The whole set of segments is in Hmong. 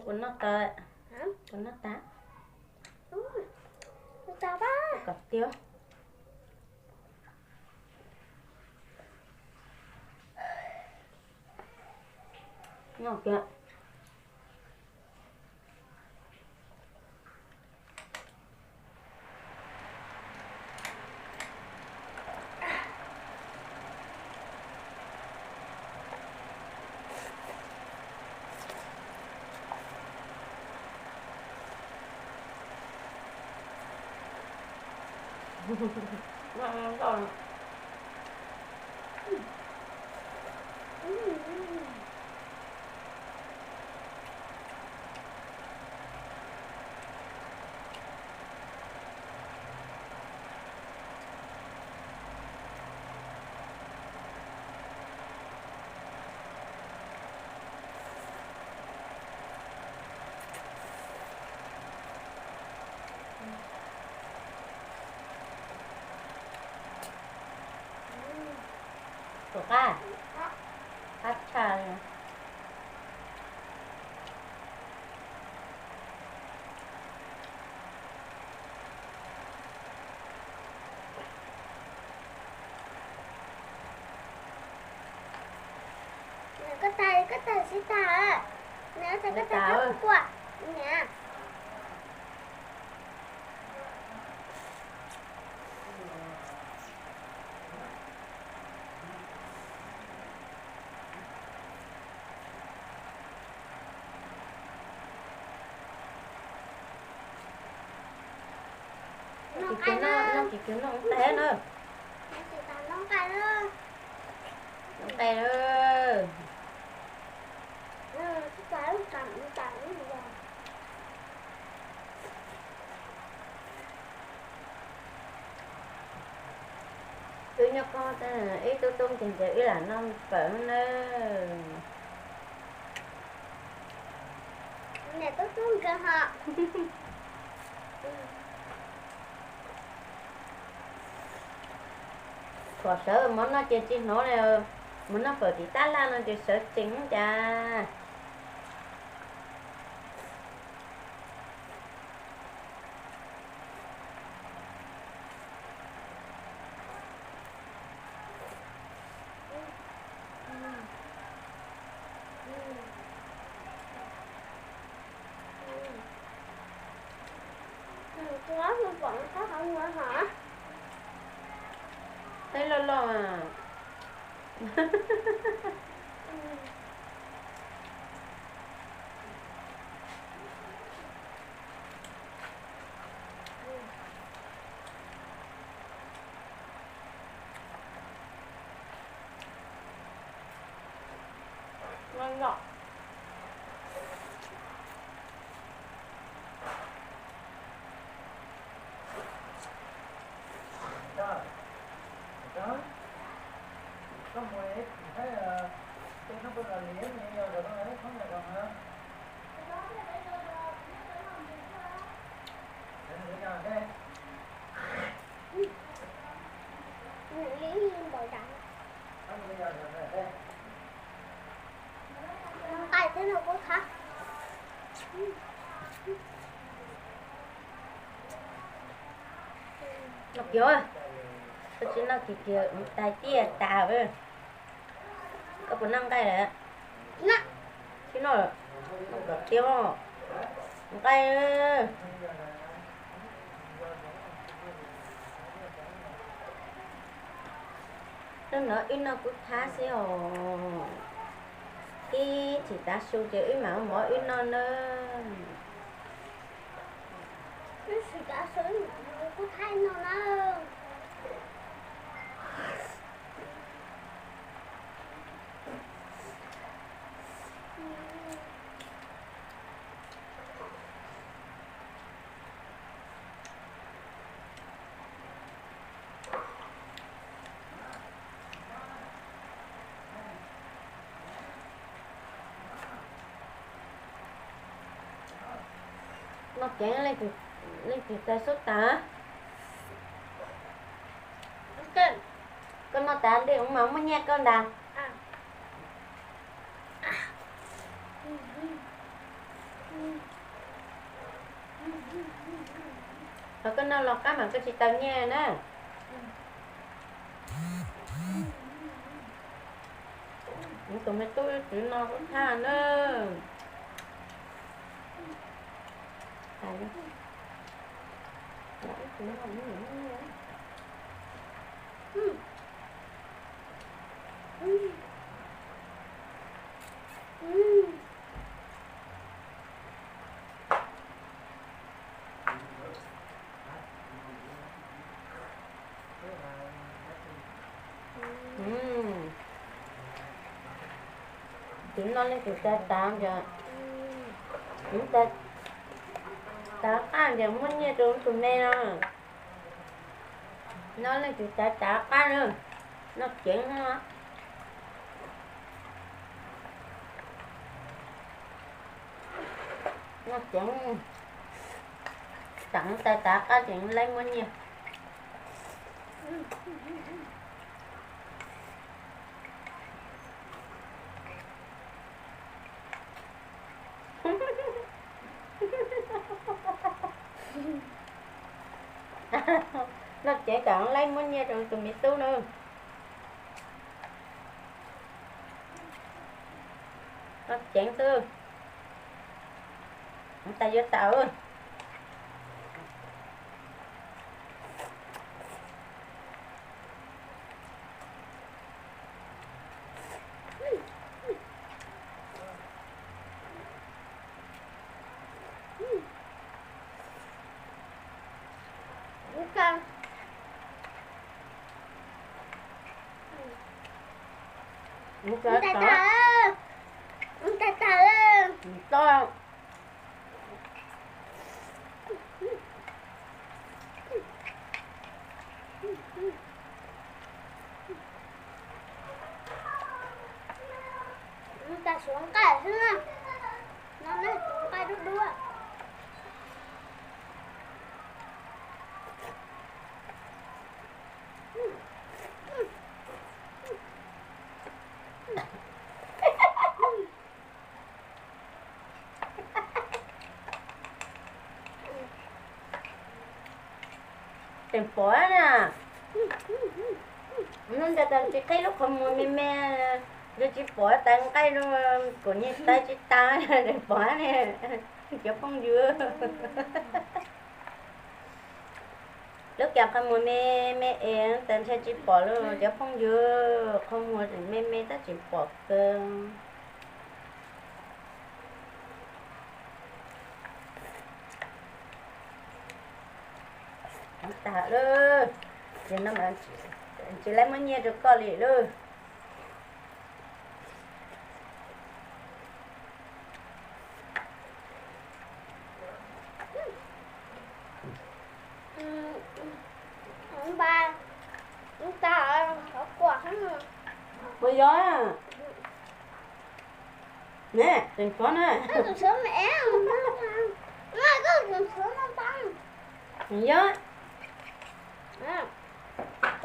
Kuv noj tas, kuv noj tas. Kom tiag. Noj kiag. Tus qab, qab tshaj li. Koj tas, koj tas sib tag. Nws tas, koj tas, koj puas niam. Noj kiag, noj kiag, noj nqaij na. Noj nqaij na. Wb nyob koob, ib tub tub nkeeg ces wb lam noj fawm nawb. Niam tub tub nkeeg ho. Kom sawv mov noj ces tsis hnov li, mus noj fawm tim tab laj no ces sawv tsees cas. Teb loj loj. Noj kiag, koj tsis noj kiag kiag tais tiaj tas. Koj puas noj nqaij lawm? Tsis noj, noj kom tiag nqaij. Hnub no wb noj kub thab xwb os. Ib chim tav su ces wb mam ua mov wb noj nawb. Wb tsis tav su, kub thab noj nawb. Noj kev, leej twg txais xub tas? Koj noj tas ntej ua mas muaj nyiaj koj ntag. Qhov koj noj los qab mas koj tsis tau nyiaj na. Tus me tub twv no kuj thaj na. Tus no leej twg tas tas ntiag, tas qab ntiag muab nyiaj rau tus me no. No leej twg tas tas qab na, noj ceev, noj ceev, tas tas tas qab tseem laib muab nyiaj. Noj ceev tas laib muab nyiaj rau tus me tub na. Noj ceev xwb, tas yuav tas. Tas suav nqaij xwb na, no na suav nqaij dub dub. Tseem pom na, hnub ntawd tsis qhib lub qhov muag me me, yog tsis pom tas nqaij rau, kuv nyiag tas tsis tas, tseem pom ne, cov phooj ywg. Lub kas qhov muag me me es tas ntshe tsis pom lawm cov phooj ywg, qhov muag me me tab tsis pom kawg. Tas lawm, ces no mas tsis laib muab nyiaj rau koj li lawm. Puas yog? Ne, tseem pom na. Yog.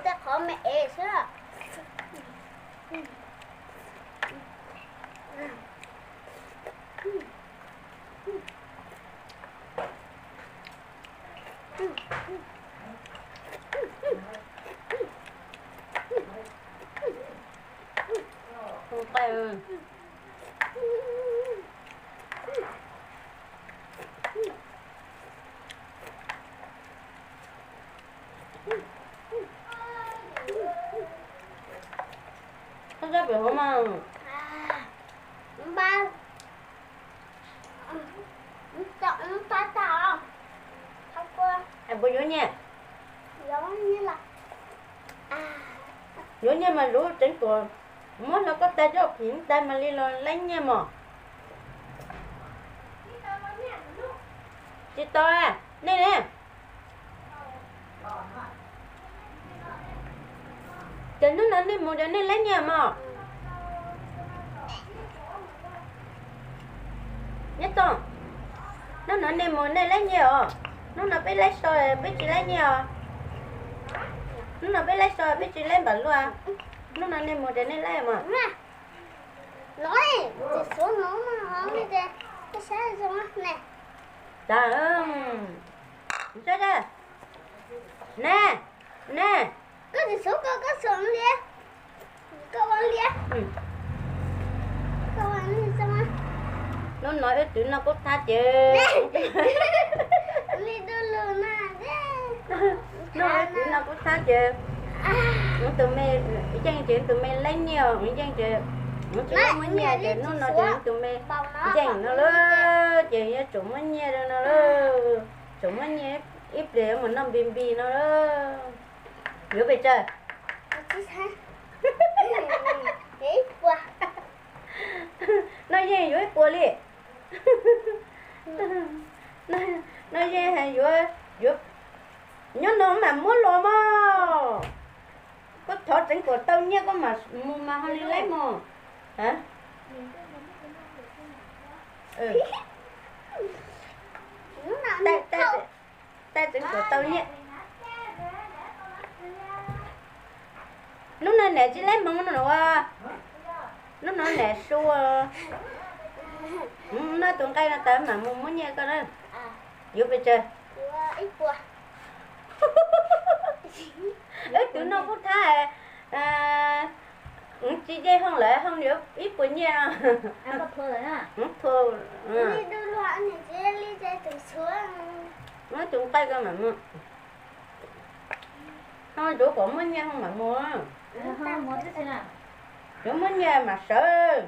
Tej qhov me es xwb. Koj tso pem hauv mas. Es puas yuav nyiaj? Yuav nyiaj mas luv teev tuam, muab hlo koj tag coj phim ntag mas li los laib nyiaj mog. Tsis tau, nej ne. Ces hnub no nej mus ces nej laib nyiaj mog. Nyob txog, hnub no nej mus nej laib nyiaj os. Hnub no peb laib so peb tsis laib nyiaj os. Hnub no peb laib so peb tsis laib npam luaj. Hnub no nej mus ces nej laib mog. Los, tus suav no, saib zoo ne. Tag, saib, Ne, ne, koj tsis xub koj, koj xub li, koj ua li, koj ua li xwb. Hnub no wb twv noj kub thab ces, li du lug na, hnub no wb twv noj kub thab ces, tus me, yeej ces tus me leej nyiaj, yeej ces, tsis muab nyiaj ces hnub no ces tus me yeej no lawm ces yuav tsum muab nyiaj no lawm, tsum muab nyiaj ib pliag yuav mus noj npi npi no lawm. Yuav pes tsawg? Noj yeej yuav ib puas li. Noj yeej yuav, yuav, nyob no mam muab los mog. Koj thov tseev kom tau nyiaj koj mam mus mas ho li laib mog. Tais tseev kom tau nyiaj. Hnub no niam tsis laib hmoov no ua, hnub no niam su, noj tus nqaij no tas mam mus muab nyiaj koj na. Yuav pes tsawg? Wb twv noj kub thab, tsis nce hoo lawm, hoo yuav ib puas nyiaj. Thua, muab tus nqaij koj mam mus. Ho yuav kom muaj nyiaj ho mam mus. Yuav muaj nyiaj mam sawv.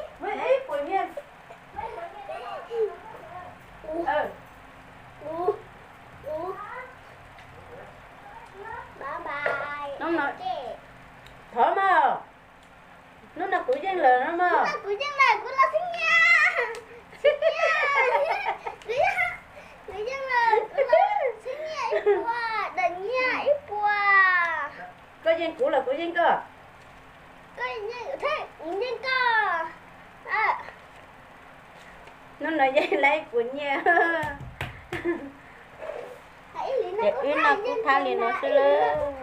Ib puas nyiaj. Thov mog. Hnub no kuv yeej lawm no mog. Kuv yeej lawm, kuv los xeeb nyiaj. Kuv yeej lawm, kuv los xeeb nyiaj ib puas, daim nyiaj ib puas. Koj yeej kuv los kuv yeej koj? Koj yeej kuv thiab kuv yeej koj. Hnub no yeej laib ib puas nyiaj. Ces wb noj kub thab li no xwb lawm.